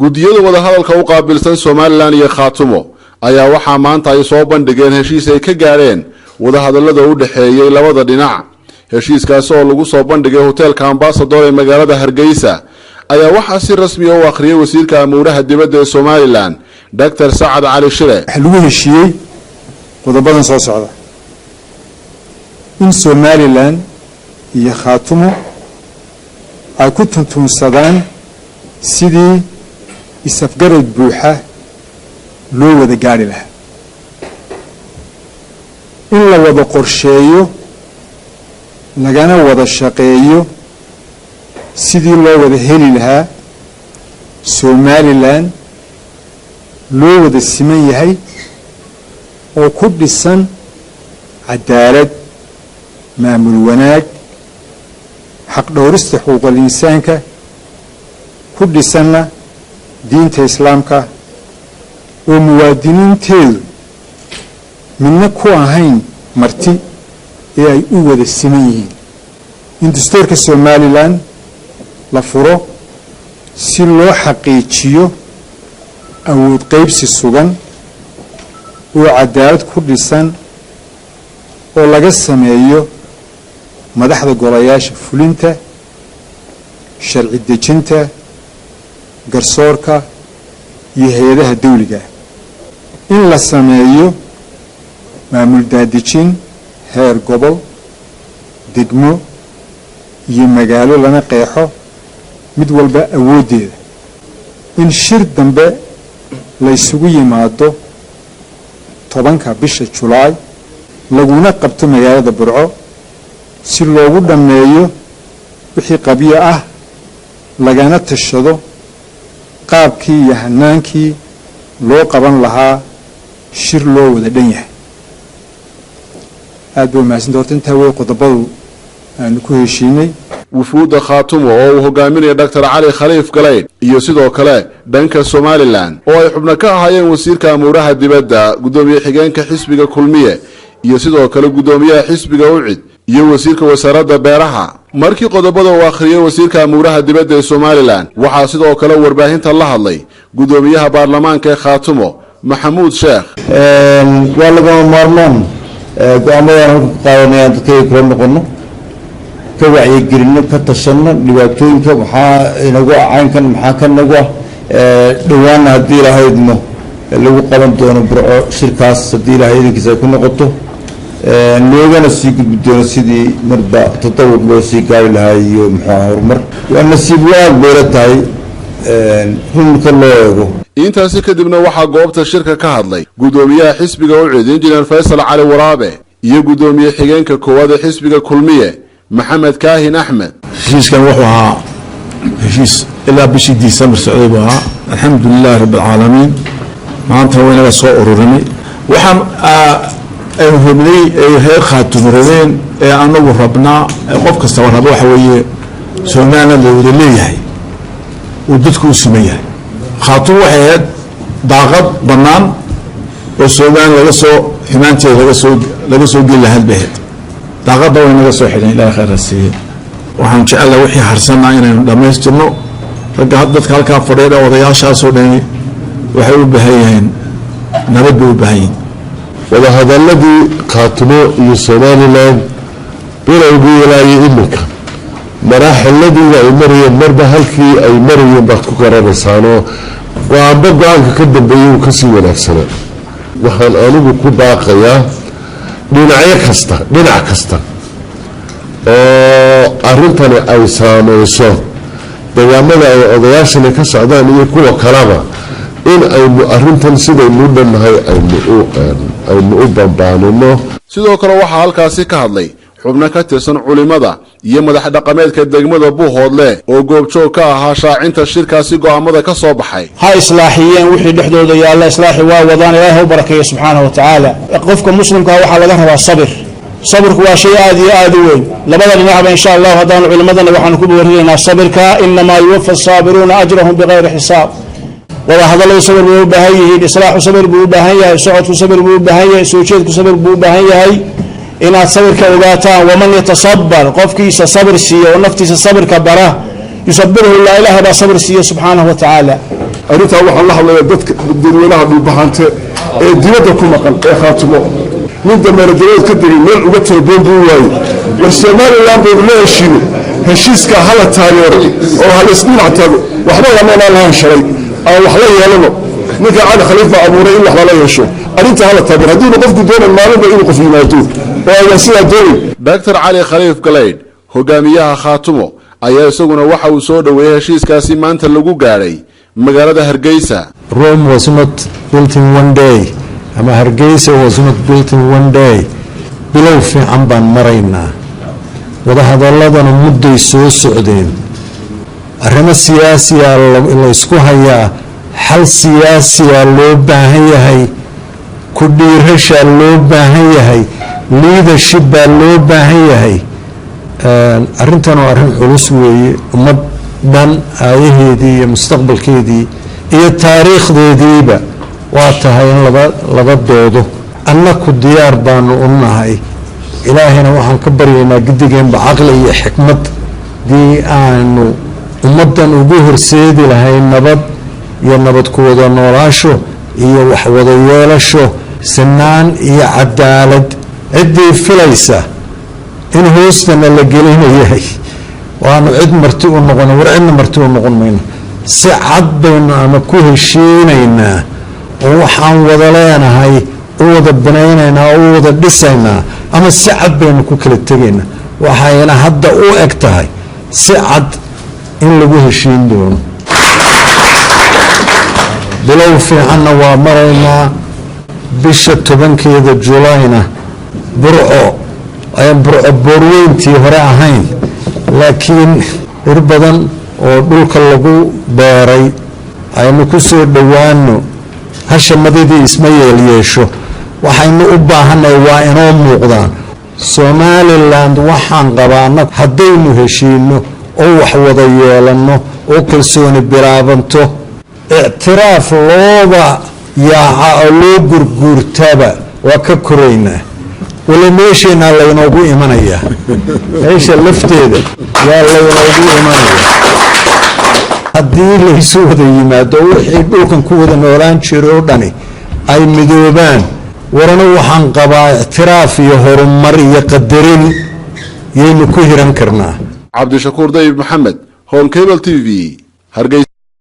Guddiyada wadahadalka u qaabilsan Somaliland iyo Khaatumo ayaa waxaa maanta ay soo bandhigeen heshiis ay ka gaadheen wadahadallada u dhexeeyey labada dhinac. Heshiiskaasi oo lagu soo bandhigay hoteelka Ambassador ee magaalada Hargeysa ayaa waxaa si rasmi ah u akhriyay wasiirka amuuraha dibadda ee Somaliland, Dr Sacad Cali Shire. Waxaa lagu heshiiyey qodobadan soo socda: in Somaliland iyo Khaatumo ay ku tuntuunsadaan sidii is-afgarad buuxa loo wada gaari lahaa, in la wada qorsheeyo lagana wada shaqeeyo sidii loo wada heli lahaa Somaliland loo wada siman yahay oo ku dhisan cadaalad, maamul wanaag, xaq dhowrista xuquuqal insaanka, ku dhisanna diinta Islaamka, oo muwaadiniinteedu midna ku ahayn marti ee ay u wada siman yihiin, in dastuurka Somaliland la furo si loo xaqiijiyo awood qaybsi sugan oo cadaalad ku dhisan oo laga sameeyo madaxda golayaasha fulinta, sharci dejinta, garsoorka iyo hay-adaha dawliga, in la sameeyo maamul daadejin heer gobol, degmo iyo magaalo, lana qeexo mid walba awooddeeda, in shir dambe la ysugu yimaado 10-ka bisha Julaay laguna qabto magaalada Burco si loogu dhammeeyo wixii qabyo ah, lagana tashado qaabkii iyo hanaankii loo qaban lahaa shir loo wada dhan yahay. Aad bay umahadsanta. Horta intaa wey qodobadu aanu ku heshiinay. Wufuudda Khaatumo oo uu hogaaminaya Dr Cali Khaliif Galaydh iyo sidoo kale dhanka Somaliland oo ay xubno ka ahaayeen wasiirka amuuraha dibadda, guddoomiye xigeenka xisbiga Kulmiye iyo sidoo kale guddoomiyaha xisbiga UCID iyo wasiirka wasaaradda beeraha. Markii qodobada uu akhriyey wasiirka amuuraha dibadda ee Somaliland, waxaa sidoo kale warbaahinta la hadlay guddoomiyaha baarlamaanka ee Khaatumo, Maxamuud Sheekh. Waa lagama maarmaan go-aamadan halka ku qaadanayaan dadkayga kula noqono, ka wacyigelino, ka tashano dhibaatooyinka maxaa inagu ah, caynkan maxaa ka nagu ah. Dhowaanna haddii Ilaahay idmo lagu qaban doono Burco shirkaas, haddii Ilahay idinkiisa ay ku noqoto, loogana sii gudbi doono sidii marba tatawur loo sii gaari lahaa iyo muxuu horumar. Waa nasiib wanaag bayla tahay runka loo eego. Intaasi kadibna waxaa goobta shirka ka hadlay guddoomiyaha xisbiga UCID, Injineer Faysal Cali Waraabe, iyo guddoomiye xigeenka koowaad ee xisbiga Kulmiye, Maxamed Kaahin Axmed. Heshiiskan wuxuu ahaa heshiis ilaa bishii Disembar socday buu ahaa. Alxamdu lilahi rabbi alcaalamiin, maanta waa inaga soo ururinay. Waxaan aynu rabnay ay reer Khaatumo rabeen ee anagu rabnaa ee qof kastaba raba waxa weeye Somaliland la wada leeyahay uu dadku u siman yahay. Khaatumo waxay ahayd daaqad bannaan oo Somaliland laga soo xumaanteeda laga soo geli lahayd bay ahayd. Daaqadda way naga soo xidhan, Ilahay khayr ha siiye. Waxaan jecelnahay wixii harsanaa inaynu dhammaystirno. Ragga dadka halkaa fadhiya, odayaashaasoo dhani waxay u baahan yihiin nabad bay u baahan yihiin. Wadahadaladii Khaatumo iyo Somaliland bilowgii ilaa iyo iminka maraaxiladiina ay marayeen, marba halkii ay marayeen baad ku garanaysaanoo go-aanba go-aanka ka dambeeyey uu kasii wanaagsanaa. Waxaan anigu ku baaqayaa dhinacyo kasta, dhinac kasta oo arrintani ay saameyso, deegaamada ay odayaashani ka socdaan iyo kuwa kaleba, in aynu arintan sidaynu dhannahay aynu u bambaanino. Sidoo kale waxaa halkaasi ka hadlay xubno ka tirsan culimada iyo madax dhaqameedka degmada Buuhoodle oo goobjoog ka ahaa shaacinta shirkaasi go'aamada ka soo baxay. Ha islaaxiyeen wixii dhexdooda yaalla. Islaaxi waa wadaan, Ilaahay u barakeeyo subxaanahu wa tacaala. Qofka muslimkaa waxaa laga rabaa sabir. Sabirku waa shay aad iyo aad u weyn. Labada dhinacba, insha Allahu, haddaanu culimmadana waxaanu ku boorinaynaa sabirka. إنما يوفى الصابرون أجرهم بغير حساب. Wada hadalladu sabir bay u baahan yihiin, islaaxu sabir buu u baahan yahay, socodku sabir buu u baahan yahay, soo jeedku sabir buu u baahan yahay. Inaad sabirka ogaataan. ومن يتصبر, qofkiisa sabir siiya oo naftiisa sabirka bara, يصبره الله, Ilaah baa sabir siiya subxaanahu wa tacaala. Arrintaa waxaan la hadlayaa dadka dadweynaha Dhulbahante ee dibadda ku maqan ee Khaatumo. Nin dameeradalaed ka degay meel uga talaboon buu waayey. War Somalilan baynu la heshiinay, heshiiskaa hala taageero oo hala isdhinac taago. Waxba lamaynaan lahaan shalay, aan wax la yeelano. Ninka Cali Khaliif baa abuuray in wax lala yeesho. Arrinta hala taageero. Haddiinu qofku doonan maalinba inuu qof yimaado oo ayaan sidaa doonayn. Doctor Cali Khaliif Galaydh, hogaamiyaha Khaatumo, ayaa isaguna waxa uu soo dhoweeyey heshiiskaasi maanta lagu gaadhay magaalada Hargeysa. Rome was not built in one day, ama Hargeysa was not built in one day. Bilow fiican baan maraynaa. Wadahadaladana mudday soo socdeen. Arrimo siyaasiya laysku hayaa, xal siyaasiya loo baahan yahay, ku dhiirashaa loo baahan yahay, leadership baa loo baahan yahay. Arrintan oo arrin culus weeye, ummad dhan aayaheedii iyo mustaqbalkeedii iyo taariikhdeediiba waa tahay in laba doodo. Annaku diyaar baanu u nahay. Ilaahayna waxaan ka baryaynaa giddigeenba caqli iyo xikmad dii aanu ummaddan ugu horseedi lahayn nabad iyo nabad ku wada noolaasho iyo wax wada yeelasho, sinaan iyo cadaalad. Ciddii filaysa in hoostana la gelinayahay waanu cid marti u noqon, war cidna marti u noqon mayno. Si cad baynu ama ku heshiinaynaa oo waxaan wada leenahay u wada banaynaynaa oo u wada dhisaynaa, ama si cad baynu ku kala tegaynaa. Waxayna hadda u eg tahay si cad in lagu heshiin doono. Bilow fiicanna waa maraynaa. Bisha 10-keeda Julayna Burco ayaan Burco boorweyntii hore ahayn, laakiin dhir badan oo dhulka lagu beeray aynu ku soo dhowaano. Hasha madidii isma yeelyeesho. Waxaynu u baahanay waa inoo muuqdaan. Somaliland waxaan qabaana haddaynu heshiino oo wax wada yeelanno oo kalsooni bilaabanto, ictiraaf looba yaaca oo loo gurguurtaba waa ka koraynaa. Wala meesheenaa laynoogu imanayaa, meesha lafteeda waa laynoogu imanaya haddii laysu wada yimaado, wixii dhulkan ku wada noolaan jira oo dhani ay midoobaan. Warana waxaan qabaa ictiraaf iyo horumar iyo qadarin yaynu ku hiran karnaa. Cabdishakuur Dayib Maxamed, Horn Cable TV, Hargeysa.